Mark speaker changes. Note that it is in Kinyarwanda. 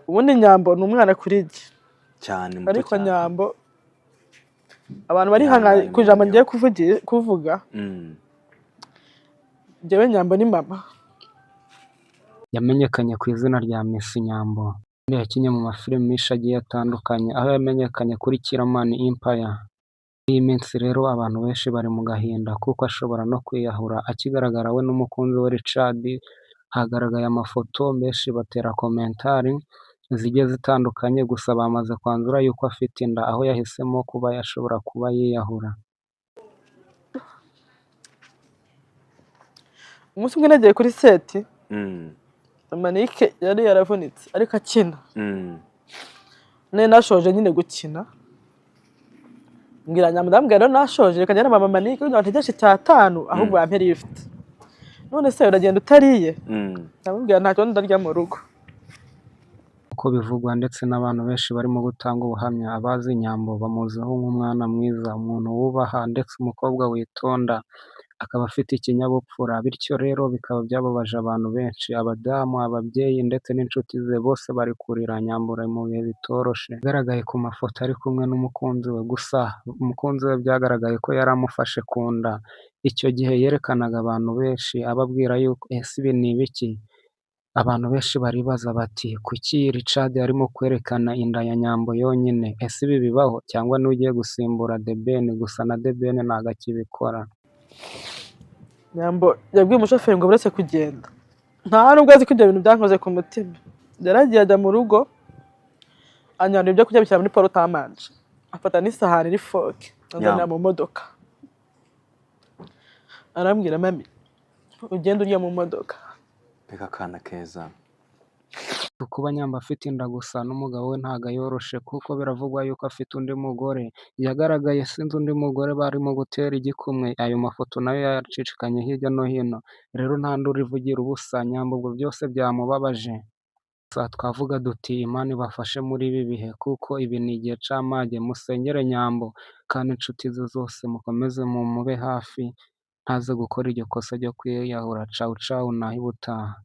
Speaker 1: Ubundi Nyambo ni umwana kuri jye.
Speaker 2: Cyane, muto
Speaker 1: Ariko
Speaker 2: cyane.
Speaker 1: Nyambo, abantu bari hano
Speaker 2: Ihangane,
Speaker 1: ku ijambo
Speaker 2: mama.
Speaker 1: ngiye kuvuga, njyewe Nyambo ni mama.
Speaker 3: Yamenyekanye ku izina rya Miss Nyambo. Yakinnye mu mafilimi menshi agiye atandukanye, aho yamenyekanye kuri Killaman Empire. Muri iyi minsi rero abantu benshi bari mu gahinda kuko ashobora no kwiyahura. Akigaragara we n'umukunzi we Richard, hagaragaye amafoto menshi, batera commentaire zigiye zitandukanye, gusa bamaze kwanzura yuko afite inda, aho yahisemo kuba yashobora kuba yiyahura.
Speaker 1: Umunsi umwe nagiye kuri set, Manike yari yaravunitse ariko akina. Nari nashoje nyine gukina, mbwira Nyambo, ndamubwira rero nashoje, reka njyane mama Manike kugira ngo ntegeshe icyatanu, ahubwo bampe lift. None se uragenda utariye? Ndamubwira nta kibazo, ndarya mu rugo.
Speaker 3: Uko bivugwa ndetse n'abantu benshi barimo gutanga ubuhamya, abazi Nyambo bamuziho nk'umwana mwiza, umuntu wubaha ndetse umukobwa witonda, akaba afite ikinyabupfura, bityo rero bikaba byababaje abantu benshi, abadamu, ababyeyi ndetse n'inshuti ze bose bari kurira. Nyambo ari mu bihe bitoroshe. Yagaragaye ku mafoto ari kumwe n'umukunzi we, gusa umukunzi we byagaragaye ko yari amufashe ku nda. Icyo gihe yerekanaga abantu benshi ababwira yuko ese ibi ni ibiki? Abantu benshi baribaza bati kuki Richard arimo kwerekana inda ya Nyambo yonyine? Ese ibi bibaho cyangwa niwe ugiye gusimbura The Ben? Gusa na The Ben ntabwo akibikora.
Speaker 1: Nyambo yabwiye umushoferi ngo buretse kugenda, nta nubwo azi ko ibyo bintu byankoze ku mutima. Yaragiye ajya mu rugo, anyana ibyo kurya bishyira muri porte-à-manger, afata n'isahani n'ifork anzanira
Speaker 2: Nyambo.
Speaker 1: mu modoka, arambwira: "Mami, ugende urya mu modoka."
Speaker 2: Mbega akana keza!
Speaker 3: Kuba Nyambo afite inda, gusa n'umugabo we ntabwo ayoroshe, kuko biravugwa yuko afite undi mugore. Yagaragaye, sinzi undi mugore barimo gutera igikumwe, ayo mafoto nayo yacicikanye hirya no hino. Rero nta nduru ivugira ubusa, Nyambo ubwo byose byamubabaje. Gusa twavuga duti Imana ibafashe muri ibi bihe, kuko ibi ni igihe c'amage. Musengere Nyambo kandi inshuti ze zose mukomeze mumube hafi, ntaze gukora iryo kosa ryo kwiyahura. Cawu cawu, naho ubutaha.